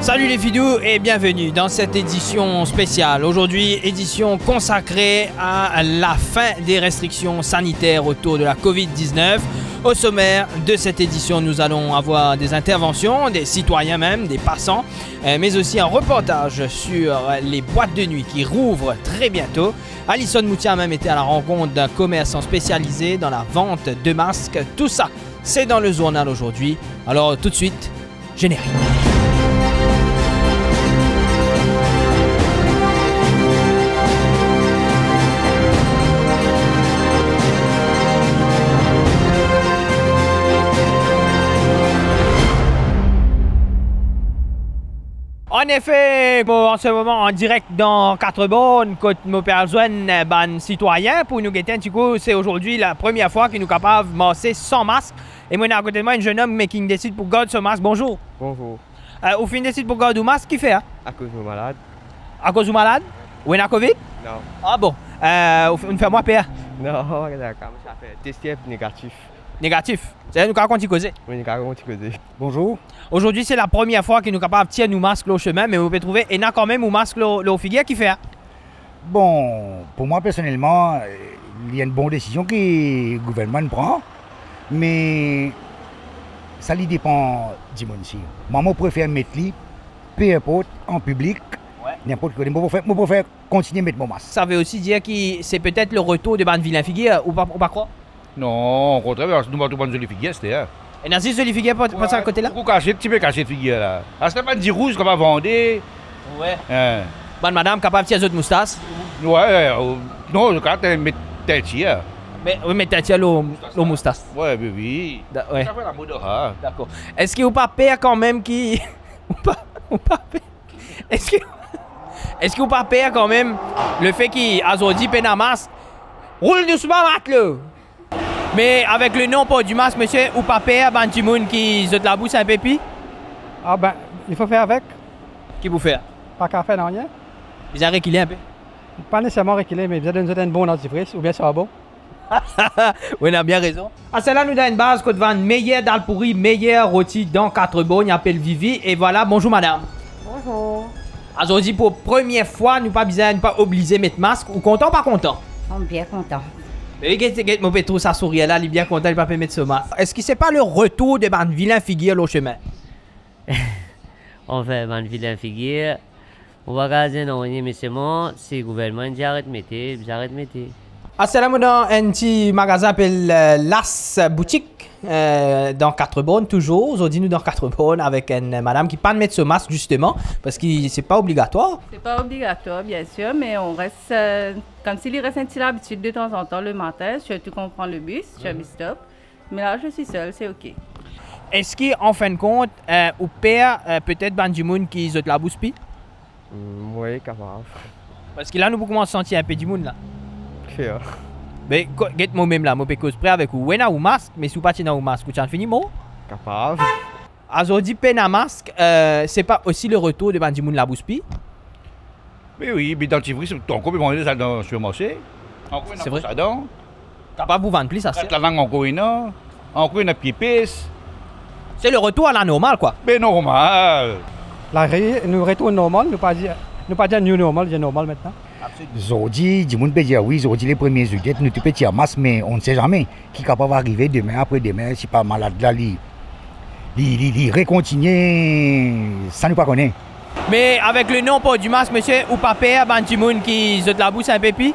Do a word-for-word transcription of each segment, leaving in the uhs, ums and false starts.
Salut les fidous et bienvenue dans cette édition spéciale. Aujourd'hui, édition consacrée à la fin des restrictions sanitaires autour de la covid dix-neuf. Au sommaire de cette édition, nous allons avoir des interventions, des citoyens même, des passants, euh, mais aussi un reportage sur les boîtes de nuit qui rouvrent très bientôt. Alison Moutia a même été à la rencontre d'un commerçant spécialisé dans la vente de masques. Tout ça, c'est dans le journal aujourd'hui. Alors tout de suite, générique. Annefe, mo an se moman an direk dan Katreborn, kot mo pe al zwenn bann sitwayin pou nou gete enn ti kou. Se azordi la premie fwa ki nou kapav marse san mask. E mo ena akote mwa enn zennom, me ki inn desid pou gard so mask. Bonzour. Bonzour. Euh, ou finn desid pou gard ou mask, kifer? Akoz mo malad. Akoz ou malad? Ou ena covid? Non. Ah bon. Euh, ou f-, ou fer mwa per. Non, dakor, mo ti al fer teste, negatif. Negatif. Savedir nou kapav kontign koze? Wi, nou kapav kontign koze. Bonzour. Azordi se la premie fwa ki nou kapav tir nou mask lor sime, me ou pe trouve ena kanmem ou mask lor, lor figir, kifer? Bon, pou mwa personelman, eh, li enn bon desizion ki gouvernman inn pran, me sa li depan dimoun si. Mwa, mo prefer met li, pe inport, an piblik, wi, ninport ki kote. Mo prefer, mo prefer kontigne met mo mask. Sa ve osi dir ki se petet le retour de bann vilin figir, ou pa, ou pa krwar? Non, okontrer, nou pa trouv bann zoli figir, aster, hein. Ena zis zoli figir pa, pa sa kote la? Wi, boukou kasiet, tipe kasiet figir la. Aster bann dirouz kapav vande. Wi. Hein. Bann madam kapav tir zot moustas. Wi, euh, non, zot kapav met tintir. Me, wi, met tintir lor, lor moustas. Wi, wi, wi. Da-, wi. Sa fer lamod, ha. Dakor. Eski ou pa per kanmem ki, ou pa, ou pa per? Eski, eski ou pa per kanmem lefe ki azordi pena mask? Roul dousman, matlo! Me avek le non port du masque, misie, ou pa per bann dimoun ki zot labous inpe pi? Ah ben, il faut faire avec. Ki pou fer? Pa kapav fer nanye. Bizin rekile inpe? Pa neseserman rekile, me bizin donn zot enn bon dantifris oubien sarbon. Ou ena bien rezon. Aster la nou dan enn baz kot vann meyer dalpouri, meyer roti dan Katreborn, li apel Vivi, e vwala, bonzour madam. Bonzour. Azordi pou premie fwa, nou pa bizin, nou pa oblize met mask, ou kontan, pa kontan? Mo bien kontan. Me wi, get, get, mo pe trouv sa sourir la, li bien kontan, li pa pe met so mask. Eski se pa le retour de bann vilin figir lor sime? Anfin, bann vilin figir, mo pa kapav dir nanye, me selman, si gouvernman inn dir aret mete, bizin aret mete. Aster la mo dan enn ti magazin apel, euh, Las Boutique, euh, dan Katreborn touzour. Azordi nou dan Katreborn avek enn madam ki pa'nn met so mask, zisteman, parski se pa obligatwar. C'est pas obligatoire, bien sûr, mais on reste, euh, comme si il reste une petite habitude de temps en temps le matin, surtout quand on prend le bus, sur le bus stop. Mais là, je suis seule, c'est ok. Eski, an fin de kont, euh, ou per, euh, petet bann dimoun ki zot labous pi? Mm, wi, kapav. Parski la, nou pou koumans santi inpe dimoun la. Fer. Me ko-, get, momem la, mo pe koz pre avek ou. Ou ena ou mask, me si ou pa ti ena ou mask, ou ti inn fini mor? Kapav. Azordi pena mask, euh, se pa osi le retour de bann dimoun labous pi? Me wi, me dantifris, ankor pe vande sa dan sipermarse. Ankor ena... Se vre. Sa dan. Kapav pou vann plis aster. Kat lalang ankor ena. Ankor ena pie pes. Se le retour à la normale, quoi. Me normal. La re-, nou retourn normal, nou pa dir, nou pa dir new normal, dir normal aster. Absolument. Zordi, dimoun pe dir, wi, zordi le premie zilyet, nou tou pe tir mask, me on ne sait jamais. Ki kapav arive dime, apre dime, si pa malad la, li, li, li, li rekontigne, sa nou pa kone. Me avek le non port du masque, misie, ou pa per bann dimoun ki zot labous inpe pi?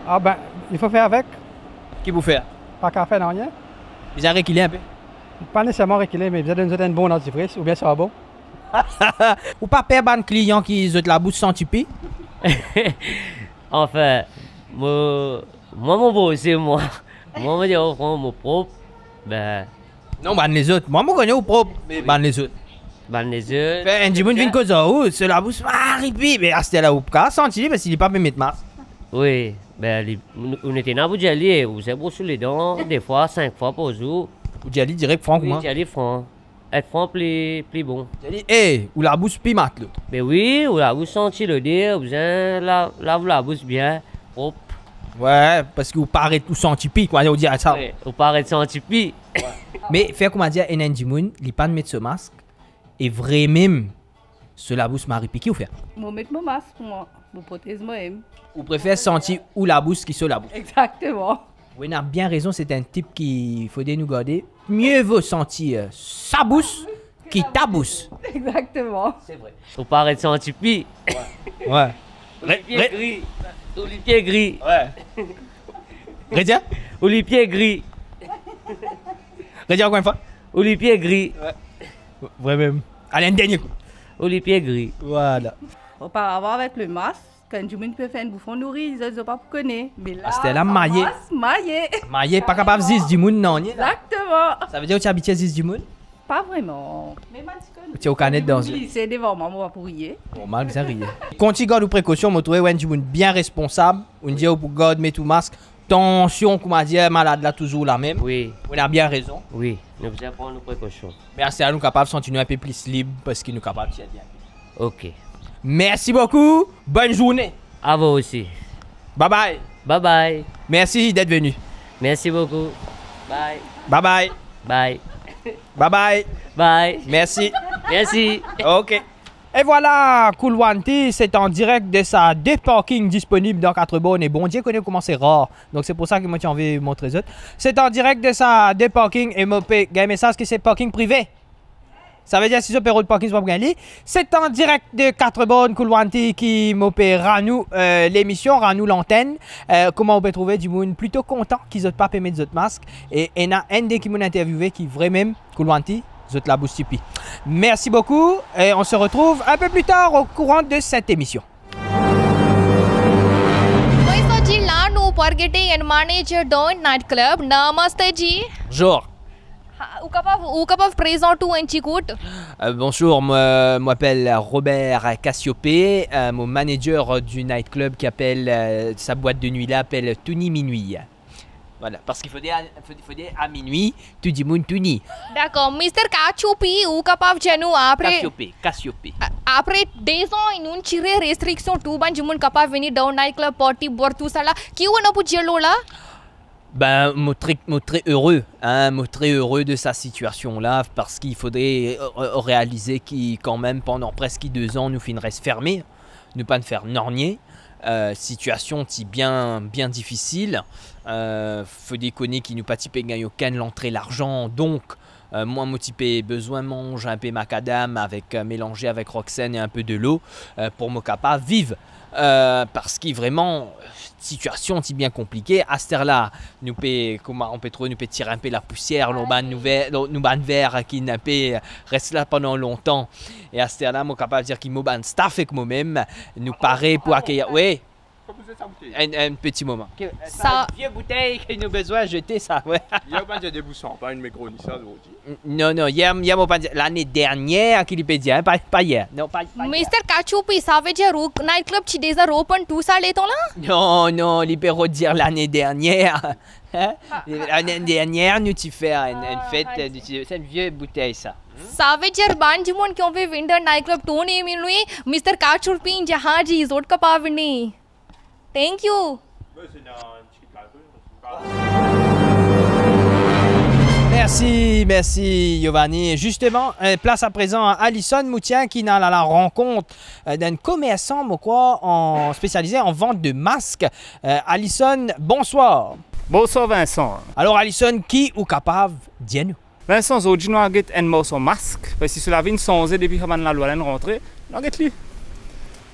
Ah ben, il faut faire avec. Ki pou fer? Pa kapav fer nanye. Bizin rekile inpe? Pa neseserman rekile, me bizin donn zot enn bon dantifris oubien sarbon. Ou pa per bann klian ki zot labous santi pi? Anfin, mo, mwa, mo boze, mwa. Mwa, mo dir, o fran, mo prop. Ben. Non, bann lezot. Mwa, mo kone ou prop, me bann lezot. Bann lezot. Fer enn dimoun vinn koz ar ou, so labous, ah, ripi. Me aster la, ou pa kapav santi li, parski li pa pe met mask. Wi, ben, li, ou, ou ena pou dir li, ou bizin bros ou ledan, de fwa, sink fwa par zour. Ou dir li direk fran, wi, kouma? Dir li fran. Et fran pli, pli bon. Dir li, "Eh, ou labous pi matlo." Me wi, ou labous santi loder, ou bizin la-, lav ou labous bien, prop. Wi, parski ou paret ou santi pi, kouma ou dir sa. Wi, ou paret santi pi. Me fer kouma dir, ena enn dimoun, li pa'nn met so mask, e vremem, So labous mari piki ou fer? Mo met mo mask pou mwa, pou protez mwa mem. Ou prefer santi ou labous ki so labous? Exakteman. Ou ena bien rezon, se enn tip ki fode nou garde. Mie vo santi, euh, sa bous ki ta bous. Exakteman. Se vre. Ou pa ret santi pi. Wi. Ou lipie gri. Ou lipie gri. Wi. Redir? Ou lipie gri. Redir ankor enn fwa. Ou lipie gri. Wi. Vre mem. Ale, enn dernie kou. Ou lipie gri. Vwala. Oparavan avek le mask, kan dimoun pe fer enn boufon nouri, zot, zot pa pou kone. Me la, aster la, sa maye. Maye. Maye, pa kapav ziz dimoun, non, ni la. Exakteman. Sa vedir ou ti abitie ziz dimoun? Pa vreman. Me bann ti kone. Ti ou kanet dan ze. Li se devan mwa, mo pa pou riye. Normal, bizin riye. Kontign gard ou prekosion, mo trouve ou enn dimoun bien responsab, ou dir ou pou gard met ou mask, tansion, kouma dir, malad la touzour la mem. Wi. Ou ena bien rezon. Wi, nou bizin pran nou prekosion. Me aster la nou kapav santi nou enpe plis lib, parski nou kapav tir bien pli. Ok. Mersi boukou, bonn zourne. A vous aussi. Bye bye. Bye bye. Merci d'être venu. Merci beaucoup. Bye. Bye bye. Bye. Bye bye. Bye. Merci. Merci. Ok. Et voilà, Cool One T, c'est en direct de sa deux parkings disponibles dans Quatre-Bornes. Et Bondieu connaît comment c'est rare. Donc c'est pour ça que moi, j'ai envie de montrer ça. C'est en direct de sa deux parkings et mo pe gagn mesaz ki se parking privé. Savedir si zot pe rod parking, zot pa pou gagn li. C'est en direct de Quatre-Bornes, Cool One T, ki mo pe rann ou, euh, lemision, rann ou lantenn. Euh, kouma ou pe trouve dimoun plito kontan ki zot pa pe met zot mask. E ena enn de ki mo'nn interviewe ki vremem Cool One T, zot labous ti pi. Merci beaucoup et on se retrouve un peu plus tard au courant de cette émission. Moi, sa di la, nou pou gete enn manager dan night club. Namaste ji. Bonjour. Ha, ou kapav, ou kapav prezant ou enn ti kout? Euh, bonjour, moi, moi appelle Robert Cassiopé, euh, mon manager du nightclub qui appelle, euh, sa boîte de nuit là appelle Tony Minuit. Voilà, parce qu'il faut dire, faut, faut dire à minuit, tout dimoun touni. Dakor, Mister Cassiopé, ou kapav dir nou apre, Cassiopé, Cassiopé. A-, apre dezan, nou'nn tire restriksion, tou bann dimoun kapav vini dan night club, party, boire, tou sa la. Ki ou ena pou dir lor la? Ben, mo tre, mo tre ere, hein, mo tre ere de sa sitiasion la, parski fodre, euh, euh, realize ki kanmem pandan preski dezan nou finn res ferme, nou pa'nn fer nanye. Euh, sitiasion ti bien, bien difisil. Euh, fodre kone ki nou pa ti pe gagn okenn lantre larzan, donk, euh, mwa mo ti pe bizin manz inpe makadam avek, euh, melanze avek Roxane e inpe delo, euh, pou mo kapav viv. Euh, parski vreman, sitiasion ti bien konplike. Aster la, nou pe, kouma ou pe trouve, nou pe tir inpe lapousier lor bann nou ver, lor nou bann ver ki inn inpe res la pandan lontan. E aster la, mo kapav dir ki mo bann staff ek momem, nou pare pou akeyir. Wi. Enn, enn peti moman. Sa, sa enn vie boutey ki nou bizin zete sa, wi. Li pa dir de bouson, pa enn mekroni sa, zordi. N-, non, non, yer, yer mo pa dir, lane dernier ki li pe dir, hein, pa, pa yer. Non, pa, pa yer. Mister Cassiopé, savedir ou night club ti deza reopen tou sa letan la? Non, non, li pe redir lane dernier. Hein? Lane dernier, nou ti fer enn, enn fet, nou ti, se enn vie boutey sa. Savedir bann dimoun ki anvi vinn dan night club Tony Minuit, Mister Cassiopé inn dir, ha ji, zot kapav vini. Thank you. Merci, merci Giovanni. Justement, euh, place à présent à Alison Moutien qui ena la, la rankont, euh, d'un commerçant, mo krwar, en, spécialisé en vente de masques. Euh, Alison, bonsoir. Bonsoir Vincent. Alors Alison, ki ou kapav dir nou? Vincent, zordi nou al get enn morso mask, parski so lavi inn sanze depi sa bann lalwa la inn rantre. Nou al get li.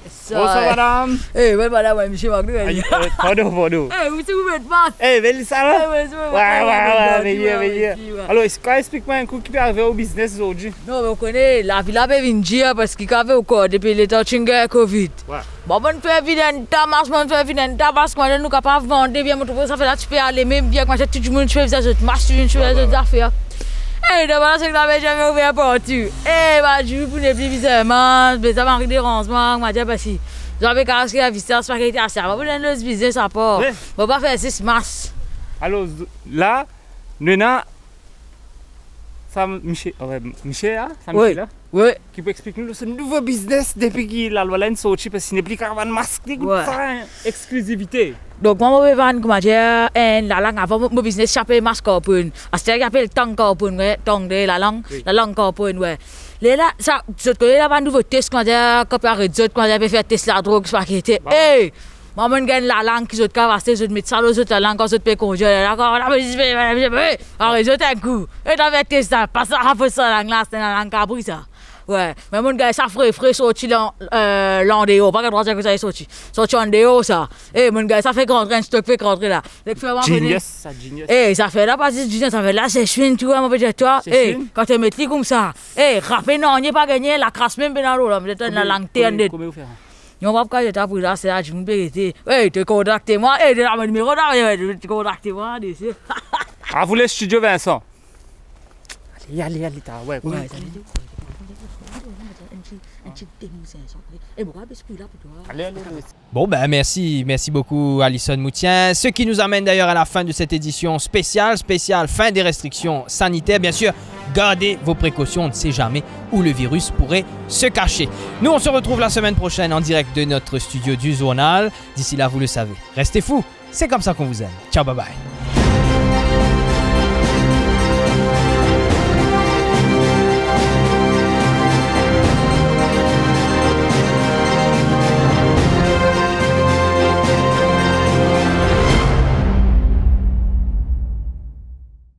Sa, bonsoir, eh, madam. Eh, wi, madam, wi, misie Magri, wi. Ayo, eh, pardon, pardon. Eh, ou ti ou met mask. Eh, bel sa la. Eh, wi, wi, wi, wi, wi, meye, wi, meye. Wi. Alor, es-, kan, explik mwa enn kou ki pe arive o biznes zordi. Non, me ou kone, lavi la pe vinn dir, parski kan ou kone, depi letan ti ena covid. Wi. Bon, bann fer vinn enn ta mask, bann fer vinn enn ta mask, kouma nou kapav vande bien, mo trouve sa fer la ti pe ale mem bien, kouma tou dimoun ti pe bizin zot mask, tou dimoun ti pe bizin zot zafer. Eh, depi la, se ki lavi ti pe ouver partou. Eh, bann dimoun pou nepli bizin mask, bizin mari deranzman, kouma dir, parski zot pe kas ki a vistas, pa ki ete ase, pa pou donn lot biznes apar. Wi. Bon, pa fer zis mask. Alor, la, nou ena sa misie, wi, misie la, sa misie la, wi, ki pou explik nou so nouvo biznes depi ki lalwa la inn sorti, parski nepli karavann mask, li kout sa, hein, eksklizivite. Donk, mwa, mo pe vann, kouma dir, enn lalang. Avan, mo, mo biznes ti apel Mask Carpone. Aster, li apel Tang Carpone, wi, tang de lalang, wi, lalang Carpone, wi. Lerla, sa, zot kone la bann nouvo tes, kouma dir, kan pe aret zot, kouma dir, pe fer tes ladrog, sa pakete. Ba. Ey! Mwa, mo'nn gagn lalang ki zot kav aste, zot met sa lor zot lalang kan zot pe kondir, la, kan, la, ey, aret zot enn kou. Ey, ta fer tes la, pas sa, pas sa lalang la, se lalang kabri sa. Wi, me mo'nn gagn sa fre, fre sorti lan, eh, landeor, pa gagn drwa dir kouma sa sorti. Sorti andeor sa. Ey, mo'nn gagn sa fek rantre, enn stok fek rantre la. Nek fer mwa kone. Genius, sa, genius. Ey, zafer la pa zis genius, zafer la se swin, tou, mo pe dir twa. Se swin? Ey, kan to met li koumsa, ey, rape nanye pa gagne, lakras mem pena lor la, mo dir twa, lalang terne. Komie, komie ou fer, hein? Non, pa pou kapav dir twa pou la, se la dimoun pe rete. Ey, to kontakte mwa, ey, to donn mo nimero la, ey, to kontakte mwa, desi. À vous les studios, Vincent. Ale, ale, ale, ta, wi, wi. Ey, mo pa bes pou la pou twa. Ale, ale, ale. Bon, ben, merci, merci beaucoup, Alison Moutien. Ce qui nous amène d'ailleurs à la fin de cette édition spéciale, spéciale fin des restrictions sanitaires. Bien sûr, gardez vos précautions, on ne sait jamais où le virus pourrait se cacher. Nous, on se retrouve la semaine prochaine en direct de notre studio du journal. D'ici là, vous le savez, restez fous. C'est comme ça qu'on vous aime. Ciao, bye bye.